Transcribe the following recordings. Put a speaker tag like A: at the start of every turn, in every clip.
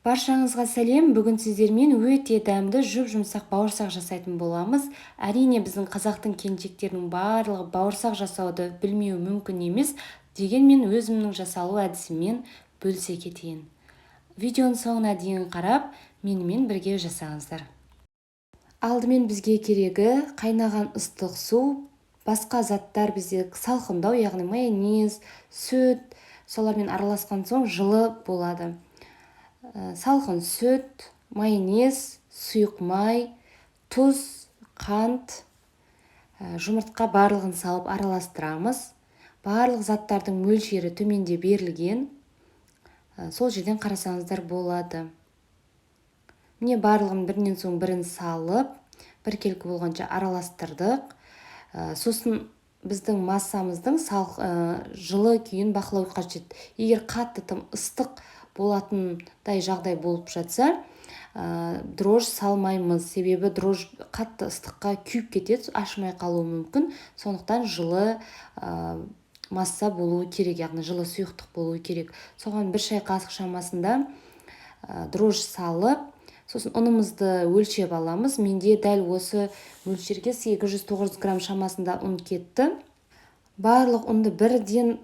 A: Баршаңызға сәлем! Бүгін сіздермен өте дәмді, жұп-жұмсақ бауырсақ жасайтын боламыз. Әрине, біздің қазақтың келіншектерінің барлығы бауырсақ жасауды білмеуі мүмкін емес. Дегенмен өзімнің жасалу әдісімен бөлісе кетейін. Видеоның соңына дейін қарап, менімен бірге жасаңыздар. Алдымен бізге керегі қайнаған ыстық су. Басқа заттар бізде салқындау, яғни майонез, сүт, солармен араласқан соң жылы болады. Салқын сүт, майонез, сұйық май, тұз, қант, жұмыртқа, барлығын салып араластырамыз. Барлық заттардың мөлшері төменде берілген, сол жерден қарасаңыздар болады. Міне, барлығын бірінен соң бірін салып, біркелкі болғанша араластырдық. Сосын біздің массамыздың жылы күйін бақылау қажет. Егер қатты, тым ыстық болатындай жағдай болып жатса, дрожж салмаймыз, себебі дрожж қатты ыстыққа күйіп кетеді, ашымай қалуы мүмкін. Сондықтан жылы масса болуы керек, яғни жылы сұйықтық болуы керек. Соған 1 шай қасық шамасында дрожж салып, сосын ұнымызды өлшеп аламыз. Менде дәл осы мөлшерге 800-900 грамм шамасында ұн кетті. Барлық ұнды бірден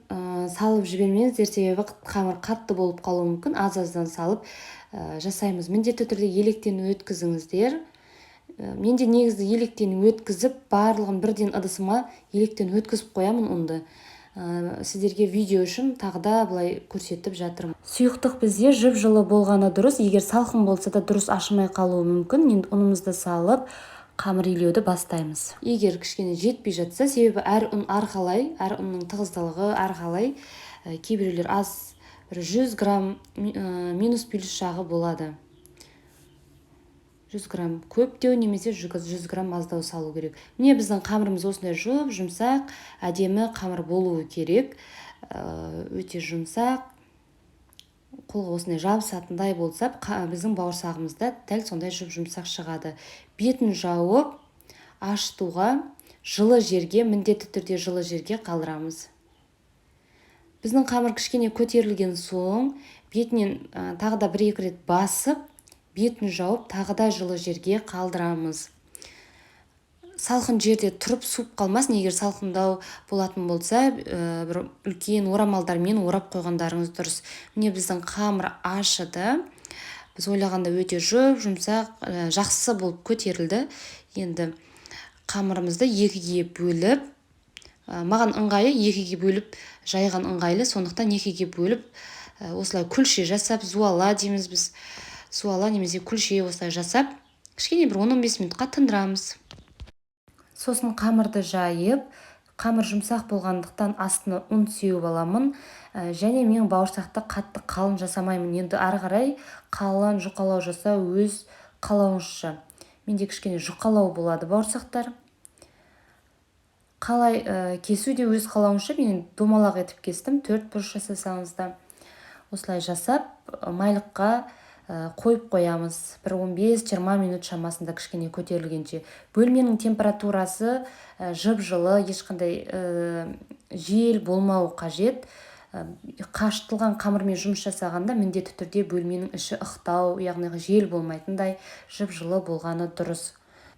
A: салып жібермеңіздер, себебі қамыр қатты болып қалуы мүмкін. Аз аздан салып жасаймыз. Міндетті түрде електен өткізіңіздер. Менде негізі електен өткізіп, барлығын бірден ыдысыма електен өткізіп қоямын ұнды. Сіздерге видео үшін тағы да былай көрсетіп жатырмын. Сұйықтық бізде жып жылы болғаны дұрыс. Егер салқын болса да, дұрыс ашымай қалуы мүмкін. Енді ұнымызды салып, қамыр илеуді бастаймыз. Егер кішкене жетпей жатса, себебі әр ұн әрқалай, әр ұнның тығыздылығы әрқалай, кейбіреулер аз, бір 100 грамм минус плюс жағы болады, 100 грамм көптеу немесе 100 грамм аздау салу керек. Міне, біздің қамырымыз осындай жұп жұмсақ, әдемі қамыр болуы керек. Өте жұмсақ, қолға осындай жабысатындай болса, біздің бауырсағымыз да дәл сондай жұп жұмсақ шығады. Бетін жауып, ашытуға жылы жерге, міндетті түрде жылы жерге қалдырамыз. Біздің қамыр кішкене көтерілген соң, бетінен тағы да бір екі рет басып, бетін жауып, тағы да жылы жерге қалдырамыз. Салқын жерде тұрып, суып қалмасын. Егер салқындау болатын болса, бір үлкен орамалдармен орап қойғандарыңыз дұрыс. Міне, біздің қамыр ашыды. Біз ойлағанда өте жұп жұмсақ, жақсы болып көтерілді. Енді қамырымызды екіге бөліп, маған ыңғайы екіге бөліп жайған ыңғайлы, сондықтан екіге бөліп, осылай күлше жасап, зуала дейміз біз, зуала немесе күлше, осылай жасап, кішкене бір 10-15 минутқа тындырамыз. Сосын қамырды жайып, қамыр жұмсақ болғандықтан, астына ұн сеуіп аламын. Және мен бауырсақты қатты қалын жасамаймын. Енді ары қарай қалын, жұқалау жасау өз қалауыңызша. Менде кішкене жұқалау болады бауырсақтар. Қалай кесу де өз қалауыңызша. Мен домалақ етіп кестім, төрт бұрыш жасасаңыз да. Осылай жасап, майлыққа қойып қоямыз бір 15-20 минут шамасында, кішкене көтерілгенше. Бөлменің температурасы жып жылы, ешқандай жел болмауы қажет. Қашытылған қамырмен жұмыс жасағанда міндетті түрде бөлменің іші ықтау, яғни жел болмайтындай, жып жылы болғаны дұрыс.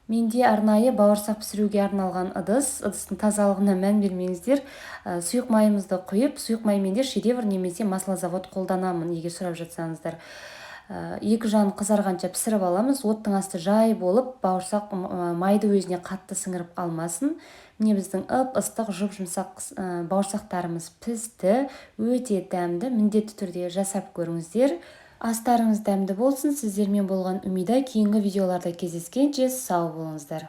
A: Менде арнайы бауырсақ пісіруге арналған ыдыс. Ыдыстың тазалығына мән бермеңіздер. Сұйық майымызды құйып, сұйық май менде «Шедевр» немесе «Маслозавод» қолданамын, егер сұрап жатсаңыздар. Екі жағын қызарғанша пісіріп аламыз. Оттың асты жай болып, бауырсақ майды өзіне қатты сіңіріп алмасын. Міне, біздің ып ыстық, жұп жұмсақ бауырсақтарымыз пісті. Өте дәмді, міндетті түрде жасап көріңіздер. Астарыңыз дәмді болсын! Сіздермен болған Үмида. Кейінгі видеоларда кездескенше, сау болыңыздар!